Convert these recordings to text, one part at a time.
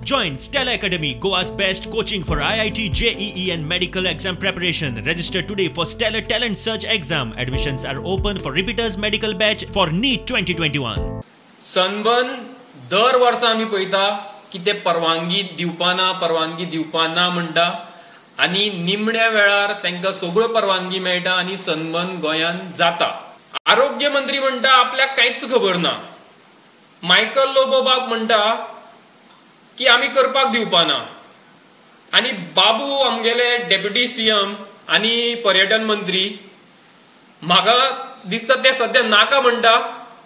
Join Stellar Academy, Goa's best coaching for IIT, JEE and medical exam preparation. Register today for Stellar Talent Search exam. Admissions are open for repeaters medical batch for NEET 2021. Sunburn दर वर्सा आमी पळयता की ते परवानगी दिवपाना, परवानगी दिवपाना म्हणटा आनी निमण्या वेळार तांकां सगळ्यो परवानगी मेळटा आनी सनबर्न गोंयांत जाता. आरोग्य मंत्री म्हणटा आपल्याक कांयच खबर ना. मायकल लोबो बाब म्हणटा की आमी करपाक दिवपाना आनी बाबू आमगेले डेप्युटी सीएम आनी पर्यटन मंत्री म्हाका दिसता ते सद्या नाका म्हणटा,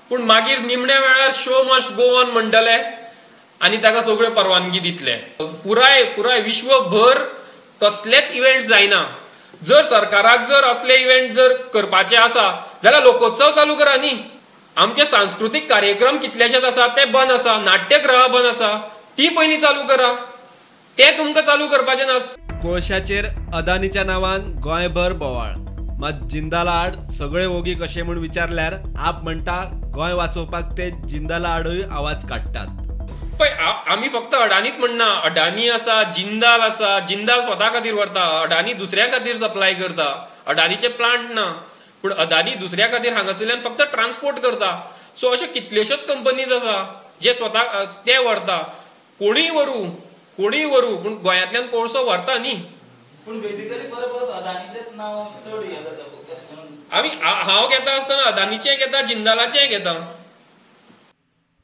पूण मागीर निमण्या वेळार शो मस्ट गो ऑन म्हणटले आनी ताका सगळ्यो परवानगी दितले. पुराय पुराय विश्वभर कसलेच इव्हेंट जायना. जर सरकाराक जर असले इव्हेंट जर करपाचे आसा जाल्यार लोकोत्सव चालू करा न्ही. आमचे सांस्कृतीक कार्यक्रम कितलेशेच आसा ते बंद आसा, नाट्यगृहां बंद आसा, ती पयलीं चालू करा, ते तुमकां चालू करपाचे ना. कोळशाचेर अदानीच्या नांवान गोंयभर बोवाळ, मात जिंदाला आड सगळे ओगी कशे म्हूण विचारल्यार आप म्हणटा गोंय वाचोवपाक ते जिंदाला आडूय आवाज काडटात. पळय, आमी फक्त अडानीच म्हणना, अडानी आसा, जिंदाल आसा. जिंदाल स्वता खातीर व्हरता, अडानी दुसऱ्या खातीर सप्लाय करता. अडानीचे प्लांट ना, पूण अदानी दुसऱ्या खातीर हांगासरल्यान फक्त ट्रान्सपोर्ट करता. सो अश्यो कितल्योश्योच कंपनीज आसा जे स्वता ते व्हरता. कोणीय व्हरूं, कोणीय व्हरूं, पूण गोंयांतल्यान कोळसो व्हरता न्ही. पूण बेसिकली परत परत अदानीचेच नांव चड हें जाता. आमी हांव घेता आसतना अदानीचें घेता, जिंदालाचेंय घेता.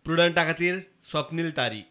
प्रुडंटा खातीर स्वप्नील तारी.